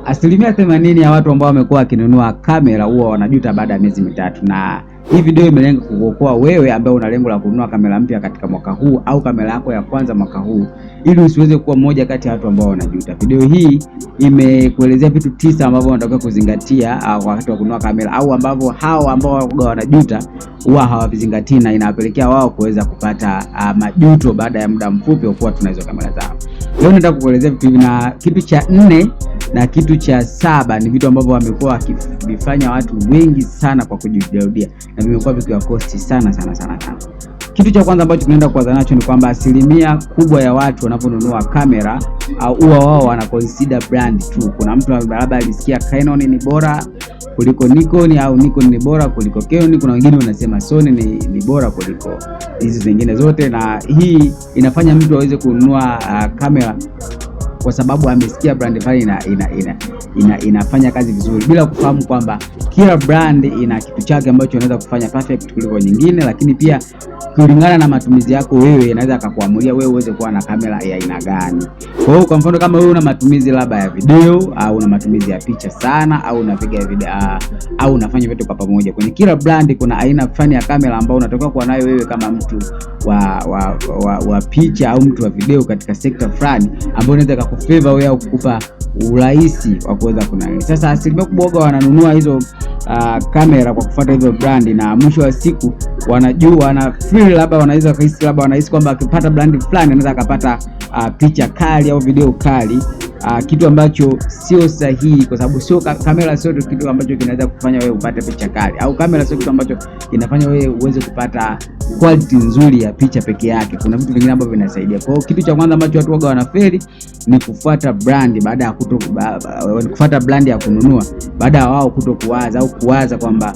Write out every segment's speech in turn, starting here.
80% ya watu ambao wamekuwa wakinunua kamera huwa wanajuta baada ya miezi 3, na hii video imelenga kukuokoa wewe ambaye una lengo la kununua kamera mpya katika mwaka huu au kamera yako ya kwanza mwaka huu, ili usiweze kuwa mmoja kati ya watu ambao wanajuta. Video hii imekuelezea vitu 9 ambavyo unatakiwa kuzingatia wakati wa kununua kamera, au ambavyo hao ambao wanajuta huwa hawavizingatii na inawapelekea wao kuweza kupata majuto baada ya muda mfupi wa kuwa tuna hizo kamera zao. Leo nataka kukuelezea vitu hivi, na kitu cha 4 na kitu cha 7 ni vitu ambavyo wamekuwa wakivifanya watu wengi sana kwa kujirudia na vimekuwa vikiwakosti sana sana sana sana. Kitu cha kwanza ambacho tunaenda kuanza nacho ni kwamba asilimia kubwa ya watu wanaponunua kamera au huwa wao wana consider brand tu. Kuna mtu labda alisikia Canon ni bora kuliko Nikon au Nikon ni bora kuliko Canon. Kuna wengine wanasema Sony ni bora kuliko hizi zingine zote, na hii inafanya mtu aweze kununua kamera kwa sababu amesikia brand fulani inafanya kazi vizuri, bila kufahamu kwamba kila brand ina kitu chake ambacho inaweza kufanya perfect kuliko nyingine, lakini pia kulingana na matumizi yako wewe inaweza akakuamulia wewe uweze kuwa na kamera ya aina gani. Kwa hiyo kwa mfano kama wewe una matumizi labda ya video au una matumizi ya picha sana au unapiga video au unafanya vitu kwa pamoja, kwenye kila brand kuna aina fulani ya kamera ambayo unatakiwa kuwa nayo wewe kama mtu wa picha au mtu wa video katika sekta fulani ambayo inaweza kukufavor wewe au kukupa urahisi wa kuweza kunani. Sasa asilimia kubwa wananunua hizo kamera kwa kufuata hizo brand, na mwisho wa siku wanajua wana feel labda wanaweza kuhisi labda wanahisi kwamba akipata brand fulani anaweza akapata picha kali au video kali, kitu ambacho sio sahihi, kwa sababu sio kamera sio kitu ambacho kinaweza kufanya wewe upate picha kali, au kamera sio kitu ambacho kinafanya wewe uweze kupata quality nzuri ya picha peke yake. Kuna vitu vingine ambavyo vinasaidia. Kwa hiyo kitu cha kwanza ambacho watu waga wanafeli ni kufuata brand baada ya kufuata brand ya kununua baada ya wao kuto kuwaza au kuwaza kwamba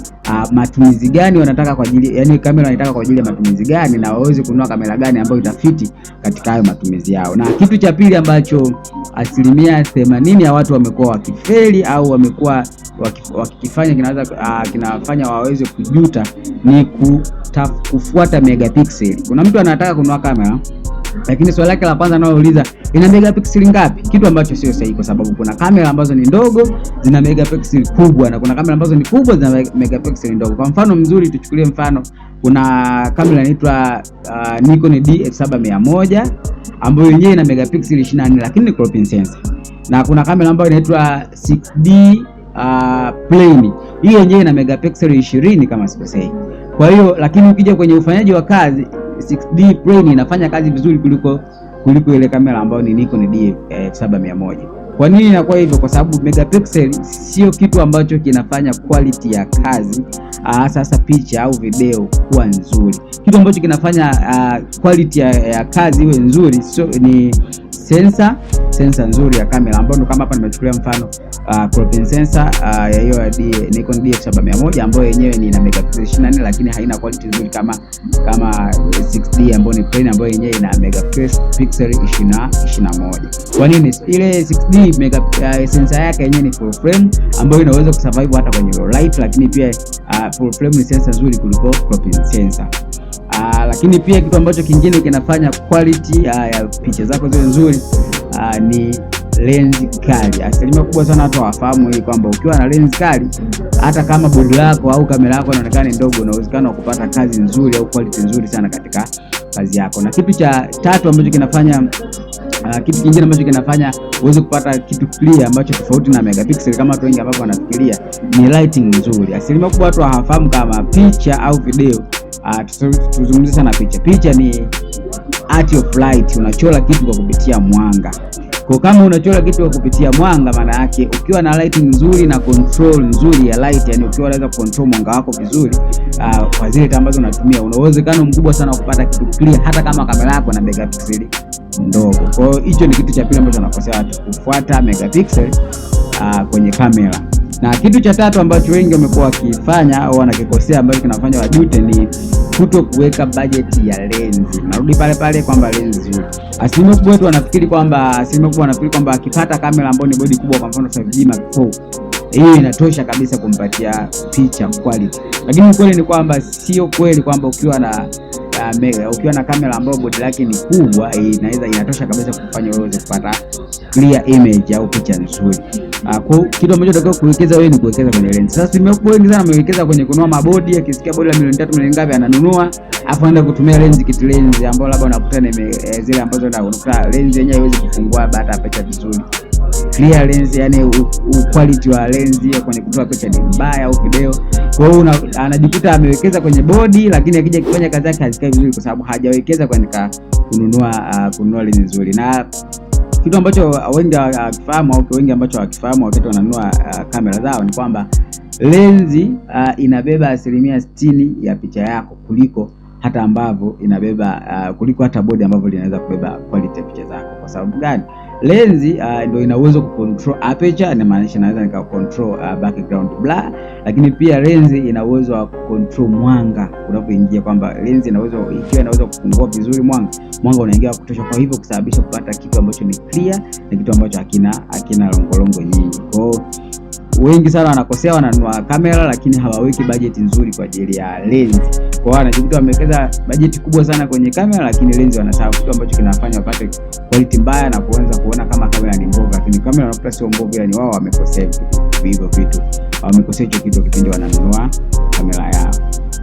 matumizi gani wanataka kwa ajili, yani kamera wanataka kwa ajili ya matumizi gani na waweze kununua kamera gani ambayo itafiti katika hayo matumizi yao. Na kitu cha pili ambacho 80% ya watu wamekuwa wakifeli au wamekuwa wakikifanya kinaweza kinafanya waweze kujuta ni kufuata megapixel. Kuna mtu anataka kununua kamera lakini swali lake la kwanza analouliza ina megapixel ngapi? Kitu ambacho sio sahihi, kwa sababu kuna kamera ambazo ni ndogo zina megapixel kubwa na kuna kamera ambazo ni kubwa zina megapixel ndogo. Kwa mfano mzuri, tuchukulie mfano, kuna kamera inaitwa Nikon D7100 ambayo yenyewe ina megapixel 24 lakini ni cropping sensor, na kuna kamera ambayo inaitwa 6D plane, hii yenyewe ina megapixel 20 kama sikosei. Kwa hiyo lakini ukija kwenye ufanyaji wa kazi 6D plane inafanya kazi vizuri kuliko ile kamera ambayo ni Nikon D7100. Kwa nini inakuwa hivyo? Kwa sababu megapixel sio kitu ambacho kinafanya quality ya kazi sasa picha au video kuwa nzuri. Kitu ambacho kinafanya quality ya kazi iwe nzuri so, ni sensor nzuri ya kamera ambayo kama hapa nimechukulia mfano cropping sensor ya hiyo ya Nikon D7100 ambayo yenyewe ni ina megapixel 24 lakini haina quality nzuri kama 6D ambayo ni plane ambayo yenyewe ina megapixel 21. Kwa nini? Ile 6D sensor yake yenyewe ni full frame ambayo inaweza kusurvive hata kwenye low light, lakini pia full frame ni sensor nzuri kuliko cropping sensor. Lakini pia kitu ambacho kingine kinafanya quality ya picha zako ziwe nzuri ni lens kali. Asilimia kubwa sana watu hawafahamu hii kwamba ukiwa na lens kali, hata kama bodi lako au kamera yako inaonekana ni ndogo, una uwezekano wa kupata kazi nzuri au quality nzuri sana katika kazi yako. Na kitu cha tatu ambacho kinafanya kitu kingine ambacho kinafanya uweze kupata kitu clear ambacho tofauti na megapixel kama watu wengi ambao wanafikiria ni lighting nzuri. Asilimia kubwa watu hawafahamu kama picha au video, tuzungumzie sana picha. Picha ni art of light, unachora kitu kwa kupitia mwanga. Kwa kama unachora kitu kwa kupitia mwanga, maana yake ukiwa na lighting nzuri na control nzuri ya light, yani ukiwa unaweza control mwanga wako vizuri kwa zile taa ambazo unatumia, una uwezekano mkubwa sana wa kupata kitu clear hata kama kamera yako na megapixel ndogo. Kwa hiyo hicho ni kitu cha pili ambacho wanakosea watu, kufuata megapixel kwenye kamera. Na kitu cha tatu ambacho wengi wamekuwa wakifanya au wanakikosea ambacho kinafanya wajute ni kuto kuweka bajeti ya lenzi. Narudi pale pale kwamba lenzi, asilimia kubwa watu wanafikiri kwamba asilimia kubwa wanafikiri kwamba akipata kamera ambayo ni bodi kubwa, kwa mfano 5D Mark IV, hiyo inatosha kabisa kumpatia picha quality, lakini ukweli ni kwamba sio kweli kwamba ukiwa na kamera ambayo bodi lake ni kubwa inaweza inatosha kabisa kufanya wewe uweze kupata clear image au picha nzuri. Kwa kitu ambacho unatakiwa kuwekeza wewe ni kuwekeza kwenye lens. Sasa simekuwa wengi sana wamewekeza kwenye kununua mabodi, akisikia bodi la milioni 3 milioni ngapi ananunua, afu anaenda kutumia lens kit lens ambayo labda unakuta ni zile ambazo unakuta lens yenyewe haiwezi kufungua hata picha vizuri. Clear lens, yani quality wa lens hiyo kwenye kutoa picha ni mbaya au video. Kwa hiyo anajikuta amewekeza kwenye bodi, lakini akija kufanya kazi yake hazikai vizuri kwa sababu hajawekeza kwenye kununua lens nzuri. Na kitu ambacho wengi hawakifahamu au wengi ambacho hawakifahamu wakati wananunua kamera zao ni kwamba lenzi inabeba 60% ya picha yako kuliko hata ambavyo inabeba kuliko hata bodi ambavyo linaweza kubeba quality ya picha zako. Kwa sababu gani? Lenzi ndio ina uwezo kucontrol aperture, inamaanisha naweza nika control background blur, lakini pia lenzi ina uwezo wa kucontrol mwanga unapoingia, kwamba lenzi ina uwezo, ikiwa inaweza kufungua vizuri mwanga, mwanga unaingia wa kutosha, kwa hivyo kusababisha kupata kitu ambacho ni clear na kitu ambacho hakina longolongo nyingi. Kwa hiyo wengi sana wanakosea, wananunua kamera lakini hawaweki bajeti nzuri kwa ajili ya lens. Kwa hiyo wanajikuta wamewekeza bajeti kubwa sana kwenye kamera, lakini lens wanasahau, kitu ambacho kinafanya wapate quality mbaya na kuanza kuona kama kamera ni mbovu, lakini kamera wanakuta sio mbovu, yani wao wamekosea hivyo vitu, wamekosea hicho kitu kipindi wananunua kamera yao.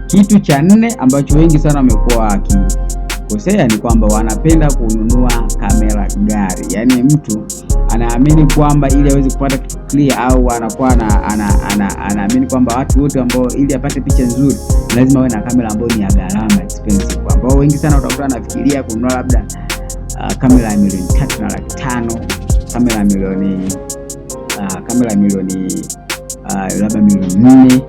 Kitu cha nne ambacho wengi sana wamekuwa wakikosea ni kwamba wanapenda kununua kamera ghali. Yaani mtu anaamini kwamba ili aweze kupata kitu clear, au anakuwa anaamini kwamba watu wote ambao ili apate picha nzuri lazima awe na kamera ambayo ni ya gharama expensive, ambao wengi sana utakuta anafikiria kununua labda kamera ya milioni 3 na laki 5, kamera ya milioni kamera ya milioni labda milioni 4.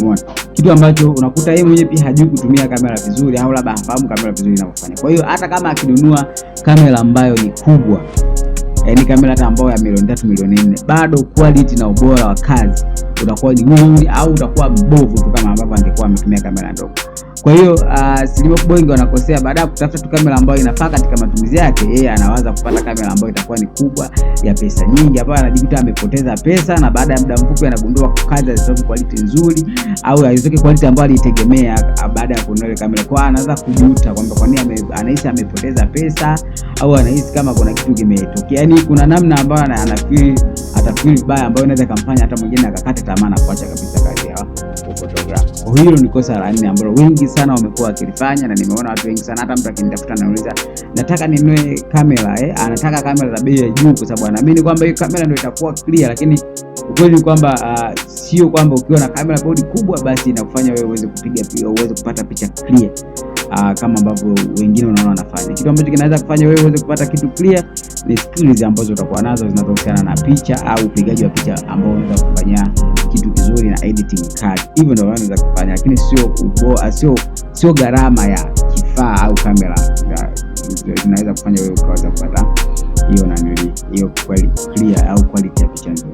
Umeona? Kitu ambacho unakuta yeye mwenyewe pia hajui kutumia kamera vizuri, au labda hafahamu kamera vizuri inavyofanya. Kwa hiyo hata kama akinunua kamera ambayo ni kubwa, yaani kamera hata ambayo ya milioni 3 milioni 4, bado quality na ubora wa kazi utakuwa ni ule au utakuwa mbovu tu kama ambavyo angekuwa ametumia kamera ndogo. Kwa hiyo asilimia kubwa wengi wanakosea, baada ya kutafuta tu kamera ambayo inafaa katika matumizi yake, yeye anawaza kupata kamera ambayo itakuwa ni kubwa ya pesa nyingi, ambayo anajikuta amepoteza pesa, na baada ya muda mfupi anagundua kazi hazitoki quality nzuri au haizitoki quality ambayo alitegemea baada ya kununua ile kamera. Kwa anaanza kujuta kwamba kwa nini anahisi amepoteza pesa au anahisi kama kuna kitu kimetokea. Yaani kuna namna ambayo anafeel, atafeel vibaya ambayo inaweza kumfanya hata mwingine akakata tamaa na kuacha kabisa kazi ya photography. Kwa hilo ni kosa la nne ambalo wengi sana wamekuwa wakilifanya, na nimeona watu wengi sana, hata mtu akinitafuta anauliza nataka ninunue kamera, anataka kamera za bei ya juu kwa sababu anaamini kwamba hiyo kamera ndio itakuwa clear, lakini ukweli ni kwamba sio kwamba ukiwa na kamera bodi kubwa basi inakufanya wewe uweze kupiga uweze kupata picha clear kama ambavyo wengine unaona wanafanya. Kitu ambacho kinaweza kufanya wewe uweze kupata kitu clear ni skills ambazo utakuwa nazo zinazohusiana na picha au upigaji wa picha ambao unaweza kufanya kitu kizuri na editing kali. Hivyo ndio unaweza kufanya, lakini sio ubora, sio gharama ya kifaa au kamera zinaweza kufanya wewe ukaweza kupata hiyo nanili hiyo clear au quality ya picha nzuri.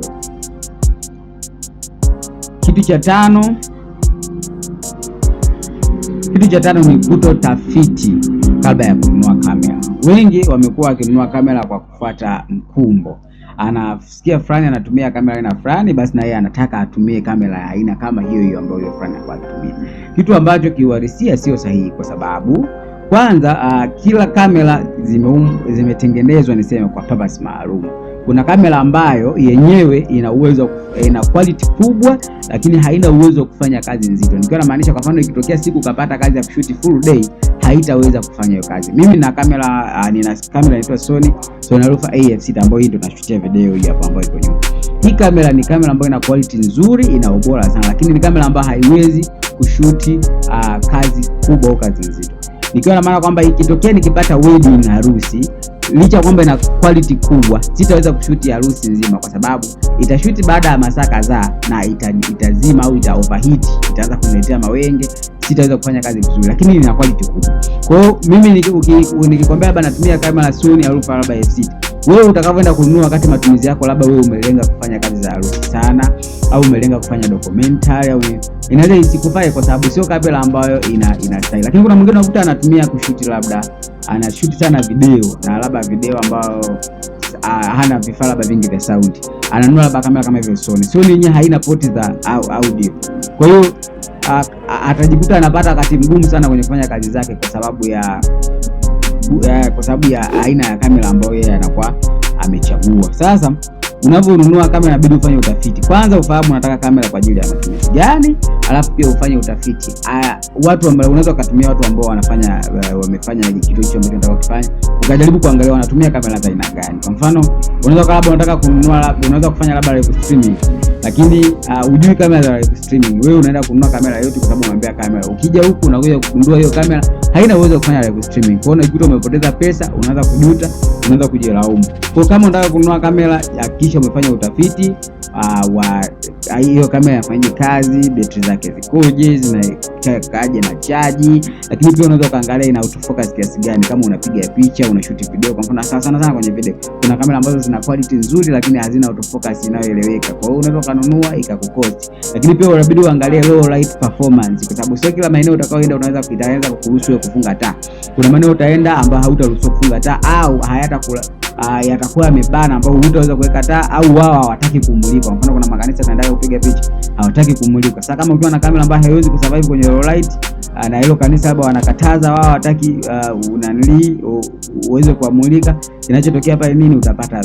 Kitu cha tano ni kutotafiti kabla ya kununua kamera. Wengi wamekuwa wakinunua kamera kwa kufuata mkumbo. Anasikia fulani anatumia kamera aina fulani, basi na yeye anataka atumie kamera ya aina kama hiyo hiyo ambayo yule fulani alikuwa akitumia, kitu ambacho kiuhalisia sio sahihi, kwa sababu kwanza, kila kamera zimetengenezwa niseme kwa purpose maalum. Kuna kamera ambayo yenyewe ina uwezo, ina quality kubwa, lakini haina uwezo wa kufanya kazi nzito. Nikiwa namaanisha, kwa mfano, ikitokea siku ukapata kazi ya kushoot full day, haitaweza kufanya hiyo kazi. Mimi na kamera nina kamera inaitwa Sony Alpha AF6 ambayo hii ndio nashutia video hii hapa ambayo iko nyuma. Hii kamera ni kamera ambayo ina quality nzuri, ina ubora sana, lakini ni kamera ambayo haiwezi kushuti kazi kubwa au kazi nzito. Nikiwa na maana kwamba ikitokea nikipata wedding, harusi, licha kwamba ina quality kubwa, sitaweza kushuti harusi nzima kwa sababu itashuti baada ya masaa kadhaa na itazima au ita overheat, itaanza kuniletea mawenge, sitaweza kufanya kazi vizuri, lakini ina quality kubwa. Kwa hiyo mimi nikikwambia labda natumia kamera Sony Alpha labda F6, wewe utakavyoenda kununua wakati matumizi yako labda wewe umelenga kufanya kazi za harusi sana au umelenga kufanya documentary au inaweza isikufae kwa sababu sio kamera ambayo ina style. Lakini kuna mwingine unakuta anatumia kushuti, labda anashuti sana video na labda video ambayo hana vifaa labda vingi vya sound, ananunua labda kamera kama hivyo Sony. Sony yenyewe haina poti za audio, kwa hiyo atajikuta anapata wakati mgumu sana kwenye kufanya kazi zake kwa sababu ya aina ya kamera ambayo yeye anakuwa amechagua. Sasa unaponunua kamera inabidi ufanye utafiti. Kwanza ufahamu unataka kamera kwa ajili ya matumizi gani, alafu pia ufanye utafiti. Watu ambao unaweza kutumia, watu ambao wanafanya wamefanya kitu hicho ambacho unataka kufanya, ukajaribu kuangalia wanatumia kamera za aina gani. Kwa mfano, unaweza labda unataka kununua, unaweza kufanya labda live streaming, lakini hujui kamera za live streaming. Wewe unaenda kununua kamera yote kwa sababu unaambia kamera. Ukija huku unakuja kugundua hiyo kamera haina uwezo wa kufanya live streaming. Kwa hiyo unajikuta umepoteza pesa, unaanza kujuta, unaanza kujilaumu. Kwa kama unataka kununua kamera, hakikisha umefanya utafiti wa hiyo kamera inafanyaje kazi, betri zake zikoje, zinakaje na chaji, lakini pia unaweza ukaangalia ina autofocus kiasi gani, kama unapiga picha, unashoot video. Kwa mfano sana sana kwenye video kuna kamera ambazo zina quality nzuri, lakini hazina autofocus inayoeleweka. Kwa hiyo unaweza ukanunua ikakukosti, lakini pia unabidi uangalie low light performance, kwa sababu sio kila maeneo utakayoenda unaweza itaweza kukuruhusu kufunga taa. Kuna maeneo utaenda ambayo hautaruhusiwa kufunga taa au hayatakula yatakuwa yamebana ambao hutaweza kuweka taa au wao hawataki kumulika. Kwa mfano kuna makanisa tunaenda kupiga picha hawataki kumulika. Sasa kama ukiwa na kamera ambayo haiwezi kusurvive kwenye low light na hilo kanisa labda wanakataza wao hawataki unanili uweze kuamulika, kinachotokea pale nini, utapata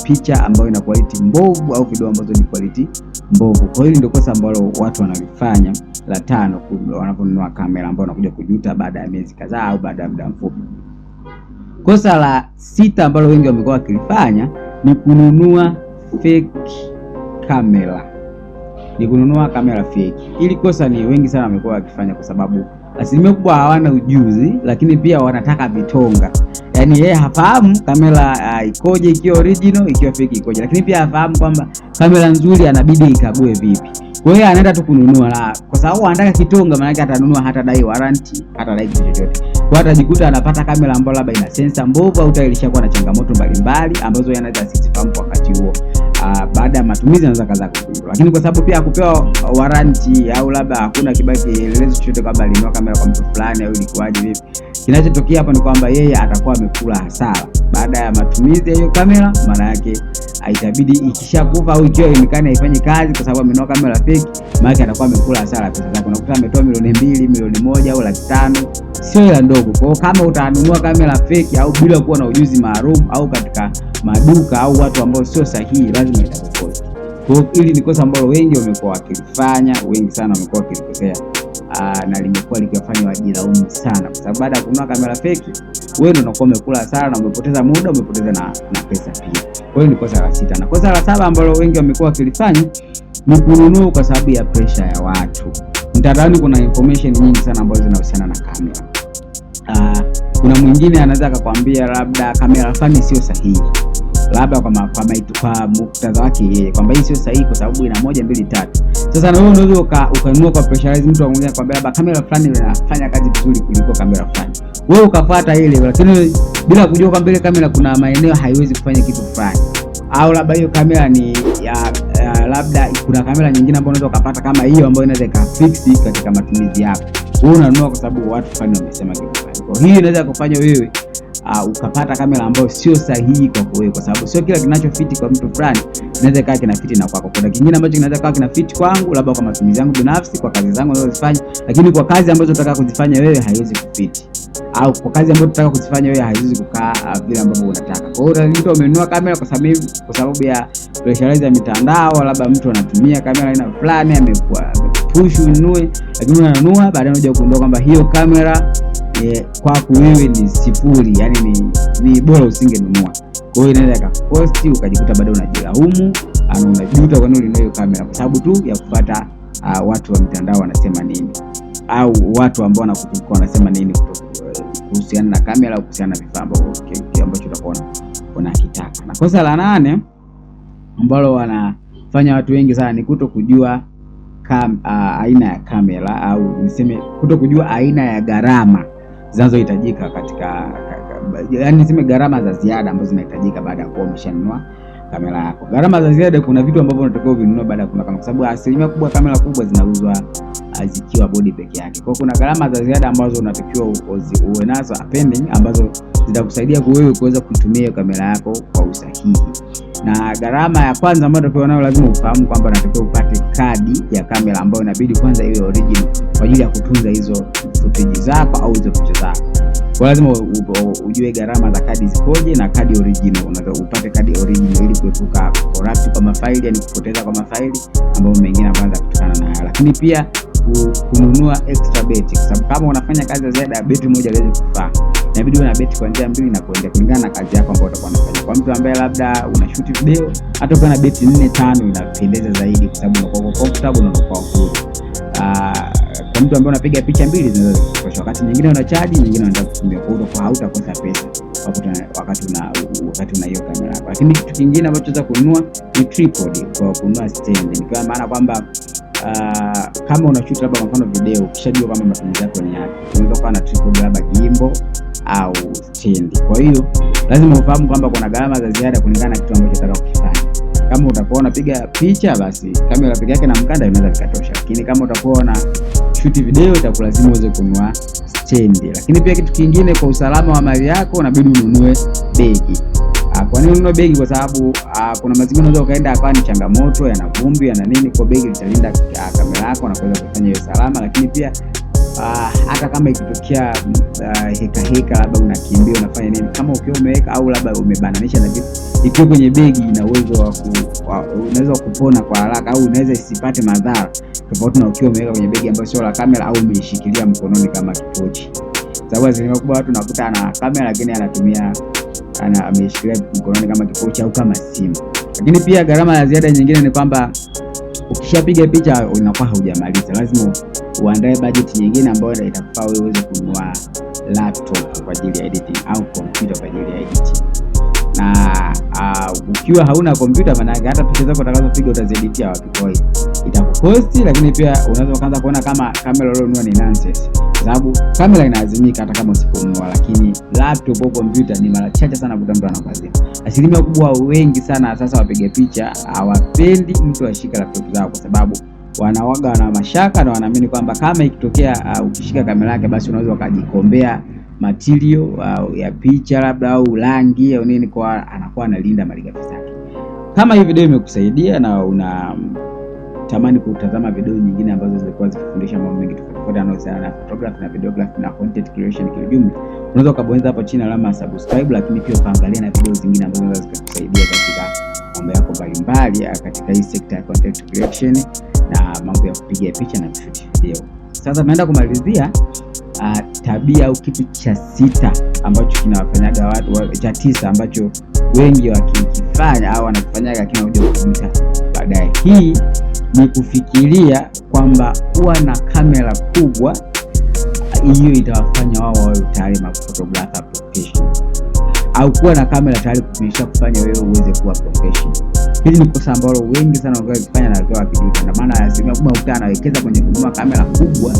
picha ambayo ina quality mbovu au video ambazo ni quality mbovu. Kwa hiyo ndio kosa ambalo watu wanalifanya la tano wanaponunua kamera, ambao wanakuja kujuta baada ya miezi kadhaa au baada ya muda mfupi. Kosa la sita ambalo wengi wamekuwa wakilifanya ni kununua fake kamera, ni kununua kamera fake. Hili kosa ni wengi sana wamekuwa wakifanya kwa sababu asilimia kubwa hawana ujuzi, lakini pia wanataka vitonga. Yaani yeye hafahamu kamera ikoje ikiwa original, ikiwa fake ikoje, lakini pia hafahamu kwamba kamera nzuri anabidi ikague vipi. Kwa hiyo anaenda tu kununua, la kwa sababu anataka kitonga, maana yake atanunua, hata dai warranty, hata dai kitu chochote. Kwa hiyo atajikuta anapata kamera ambayo labda ina sensor mbovu au tayari ilishakuwa na changamoto mbalimbali ambazo yeye anaweza asizifahamu kwa wakati huo. Baada ya matumizi anaweza kaza kugundua, lakini kwa sababu pia hakupewa warranty au labda hakuna kibaki kielelezo chochote kwamba alinunua kamera kwa mtu fulani au ilikuwaje vipi, kinachotokea hapa ni kwamba yeye atakuwa amekula hasara baada ya matumizi ya hiyo kamera. Maana yake itabidi ikishakufa au ikiwa imekani haifanyi kazi kwa sababu amenunua kamera fake, maana yake atakuwa amekula hasara pesa zake. Unakuta ametoa 2 milioni, 1 milioni au 500,000, sio hela ndogo. Kwa hiyo kama utanunua kamera fake au bila kuwa na ujuzi maalum au katika maduka au watu ambao sio sahihi, lazima itakukosti. Kwa hiyo hili ni kosa ambalo wengi wamekuwa wakilifanya, wengi sana wamekuwa wakilikosea na limekuwa likiwafanya wajilaumu sana, kwa sababu baada ya kununua kamera fake wewe ndio unakuwa umekula hasara na umepoteza muda, umepoteza na pesa pia. Kwa hiyo ni kosa la sita. Na kosa la saba ambalo wengi wamekuwa wakilifanya ni kununua kwa sababu ya pressure ya watu. Mtandaoni kuna information nyingi sana ambazo zinahusiana na kamera. Kuna mwingine anaweza akakwambia labda kamera fulani sio sahihi, labda kwa muktadha wake yeye kwamba hii sio sahihi kwa sababu ina 1 2 3. Sasa na wewe unaweza ukanunua kwa pressurize, mtu akamwambia kwamba labda kamera fulani inafanya kazi vizuri kuliko kamera fulani, wewe ukafuata ile, lakini bila kujua kwamba ile kamera kuna maeneo haiwezi kufanya kitu fulani, au labda hiyo kamera ni ya labda kuna kamera nyingine ambayo unaweza ukapata kama hiyo ambayo inaweza ikafix katika matumizi yako. Wewe unanunua kwa sababu watu fulani wamesema kitu fulani. Kwa hiyo inaweza kufanya wewe ukapata kamera ambayo sio sahihi kwako wewe, kwa sababu sio kila kinachofiti kwa mtu fulani inaweza ikawa kinafiti na kwako. Kuna kingine ambacho kinaweza kawa kinafiti kwangu, labda kwa matumizi yangu binafsi, kwa kazi zangu ninazozifanya, lakini kwa kazi ambazo unataka kuzifanya wewe haiwezi kufiti, au kwa kazi ambazo unataka kuzifanya wewe haiwezi kukaa vile ambavyo unataka. Kwa hiyo utajikuta umenunua kamera kwa sababu ya pressure ya mitandao, labda mtu anatumia kamera aina fulani, amekuwa push ununue, lakini unanunua, baadaye unakuja kugundua kwamba hiyo kamera kwako wewe ni sifuri, yani ni bora usingenunua. Kwa hiyo inaweza ikakukosti ukajikuta bado unajilaumu na unajuta kwa nini ulinunua hiyo kamera, kwa sababu tu ya kufuata watu wa mitandao wanasema nini au watu ambao wanakuzunguka wanasema nini kuhusiana na kamera au kuhusiana na vifaa ambacho utakuwa unakitaka. Na kosa la nane ambalo wanafanya watu wengi sana ni kuto kujua aina ya kamera au niseme kuto kujua aina ya gharama zinazohitajika katika, yaani niseme gharama za ziada ambazo zinahitajika baada ya kuwa umeshanunua kamera yako. Gharama za ziada, kuna vitu ambavyo unatakiwa uvinunue baada ya kununua kamera, kwa sababu asilimia kubwa kamera kubwa zinauzwa zikiwa bodi peke yake. Kwa hiyo kuna gharama za ziada ambazo unatakiwa uwe nazo pending ambazo zitakusaidia wewe kuweza kuitumia kamera yako kwa usahihi. Na gharama ya kwanza ambayo unatakiwa nayo, lazima ufahamu kwamba unatakiwa upate kadi ya kamera ambayo inabidi kwanza iwe original kwa ajili ya kutunza hizo footage zako au hizo picha zako. Kwa Kwa lazima ujue gharama za kadi zikoje na kadi original, unaweza upate kadi original ili kuepuka corrupt kwa mafaili, yani kupoteza kwa mafaili ambayo mengine ambayo kutokana na hayo. Lakini pia kununua extra beti, kwa sababu kama unafanya kazi ya ziada, beti moja haiwezi kufaa, inabidi uwe na beti kuanzia 2 na kuendelea kulingana na kazi yako ambayo utakuwa unafanya. Kwa mtu ambaye labda unashoot video, hata ukiwa na beti 4 5 inapendeza zaidi, kwa sababu unakuwa comfortable na unakuwa huru. Kwa mtu ambaye unapiga picha 2 zinaweza kutosha, wakati nyingine unachaji, nyingine unataka kutumia, kwa hiyo hautakosa pesa wakati una hiyo kamera yako. Lakini kitu kingine ambacho unaweza kununua ni tripod, kwa kununua stand, ni kwa maana kwamba kama unashoot labda kwa mfano video, ukishajua kama matumizi yako ni yapi, unaweza kuwa na tripod labda gimbal au stand. Kwa hiyo lazima ufahamu kwamba kuna gharama za ziada kulingana na kitu ambacho unataka kukifanya. Kama utakuwa unapiga picha, basi kamera peke yake na mkanda inaweza vikatosha, lakini kama utakuwa una shoot video itakulazimu uweze kununua stand. Lakini pia kitu kingine, kwa usalama wa mali yako unabidi ununue begi. Kwa nini ununue begi? Kwa sababu kuna mazingira unaweza ukaenda akawa ni changamoto, yana vumbi, yana nini, kwa begi litalinda kamera yako na kuweza kufanya iwe salama. Lakini pia hata kama ikitokea heka heka, labda unakimbia unafanya nini, kama ukiwa umeweka au labda umebananisha na vitu, ikiwa kwenye begi ina uwezo wa unaweza kupona kwa haraka au unaweza isipate madhara, tofauti na ukiwa umeweka kwenye begi ambayo sio la kamera au umeishikilia mkononi kama kipochi. Sababu asilimia kubwa watu nakuta ana kamera lakini anatumia ameishikilia mkononi kama kipochi au kama simu. Lakini pia gharama ya ziada nyingine ni kwamba ukishapiga picha unakuwa haujamaliza, lazima uandae budget nyingine ambayo itakufaa wewe uweze kununua laptop kwa ajili ya editing au kompyuta kwa ajili ya editing. Na ukiwa hauna kompyuta, maana yake hata picha zako utakazopiga utazieditia wapi? Kwa hiyo itakukosti, lakini pia unaweza kuanza kuona kama kamera ulionunua ni nonsense, kwa sababu kamera inaazimika hata kama usiponunua, lakini laptop au kompyuta ni mara chache sana kuta mtu anakuazima. Asilimia kubwa wengi sana sasa wapiga picha hawapendi mtu ashike laptop zao, kwa sababu wanawaga wana mashaka na wanaamini kwamba kama ikitokea ukishika kamera yake basi unaweza ukajikombea material ya picha labda au rangi au nini, kwa anakuwa analinda malighafi zake. Kama hii video imekusaidia na una tamani kutazama video nyingine ambazo zilikuwa zikifundisha mambo mengi tofauti tofauti yanayohusiana na photography na videography na content creation kwa ujumla, unaweza ukabonyeza hapo chini alama ya subscribe, lakini pia ukaangalia na video zingine ambazo zinaweza zikakusaidia katika mambo yako mbalimbali katika hii sekta ya content creation na mambo ya kupiga picha na kushoot video. Sasa tunaenda kumalizia tabia au kitu cha sita ambacho kinawafanyaga watu, cha tisa ambacho wengi wakikifanya au wanakifanyaga lakini hawakuja kujuta baadaye. Hii ni kufikiria kwamba kuwa na kamera kubwa hiyo itawafanya wao wawe tayari ma photographer professional, au kuwa na kamera tayari kumesha kufanya wewe uweze kuwa professional. Hili ni kosa ambalo wengi sana wamekuwa wakifanya na wakiwa wakijuta. Ndio maana asilimia kubwa ukuta anawekeza kwenye kununua kamera kubwa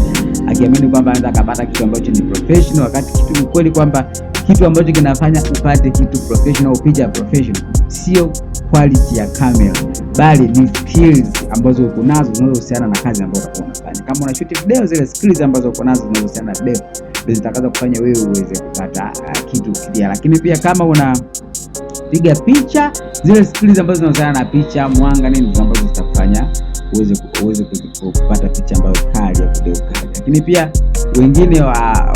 akiamini kwamba anaweza akapata kitu ambacho ni professional, wakati kitu ukweli kwamba kitu ambacho kinafanya upate kitu professional au picha professional sio quality ya kamera, bali ni skills ambazo uko nazo zinazohusiana na kazi ambayo utakuwa unafanya. Kama una shoot video, zile skills ambazo uko nazo zinazohusiana na video ndizo zitakazo kufanya wewe uweze kupata kitu clear. Lakini pia kama una piga picha, zile skills ambazo zinahusiana na picha, mwanga, nini, ndizo ambazo zitakufanya uweze kupata picha ambayo kali ya video kali. Lakini pia wengine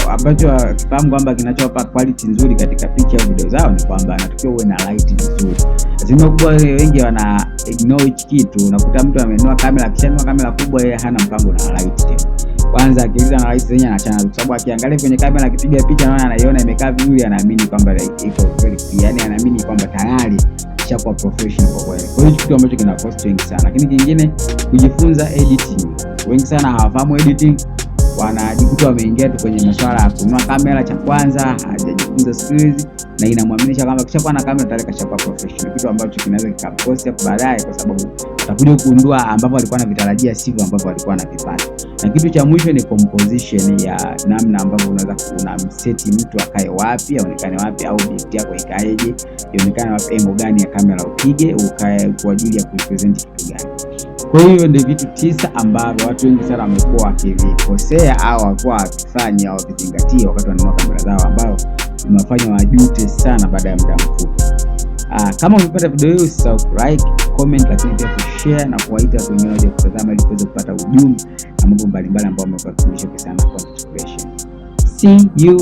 ambacho wakifahamu kwamba kinachowapa quality nzuri katika picha au video zao ni kwamba anatakiwa uwe na light nzuri. Asilimia kubwa wengi wana ignore hichi kitu. Unakuta mtu amenunua kamera, akishanunua kamera kubwa yeye hana mpango na light tena. Kwanza akiuliza na light zenyewe anachana, kwa sababu akiangalia kwenye kamera akipiga picha anaona anaiona imekaa vizuri, anaamini kwamba iko very clear, yani anaamini kwamba tayari ishakuwa professional kwa kweli. Kwa hiyo kitu ambacho kina cost wengi sana. Lakini kingine, kujifunza editing. Wengi sana hawafahamu editing, wanajikuta wameingia tu kwenye masuala ya kununua kamera, cha kwanza hajajifunza skills, na inamwaminisha kwamba kishakuwa na kamera tayari kashakuwa professional, kitu ambacho kinaweza kikamkosti hapo baadaye, kwa sababu atakuja kugundua ambapo alikuwa anavitarajia sivyo ambavyo alikuwa anavipata. Na kitu cha mwisho ni composition ya namna ambavyo unaweza unamseti mtu akae wapi, aonekane wapi, au object yako ikaeje, ionekane wapi, angle gani ya kamera upige, ukae kwa ajili ya kurepresent kitu gani. Kwa hiyo ndio vitu 9 ambavyo watu wengi sana wamekuwa wakivikosea au wakuwa wakifanya au wakizingatia wakati wanunua kamera zao, ambao imewafanya wajute sana baada ya muda mfupi. Kama umependa video hii usisahau like, comment, lakini pia kushare na kuwaita watu wengine waje kutazama ili kuweza kupata ujumbe na mambo mbalimbali ambayo wamekuwa wakifundisha kuhusiana na content creation. See you.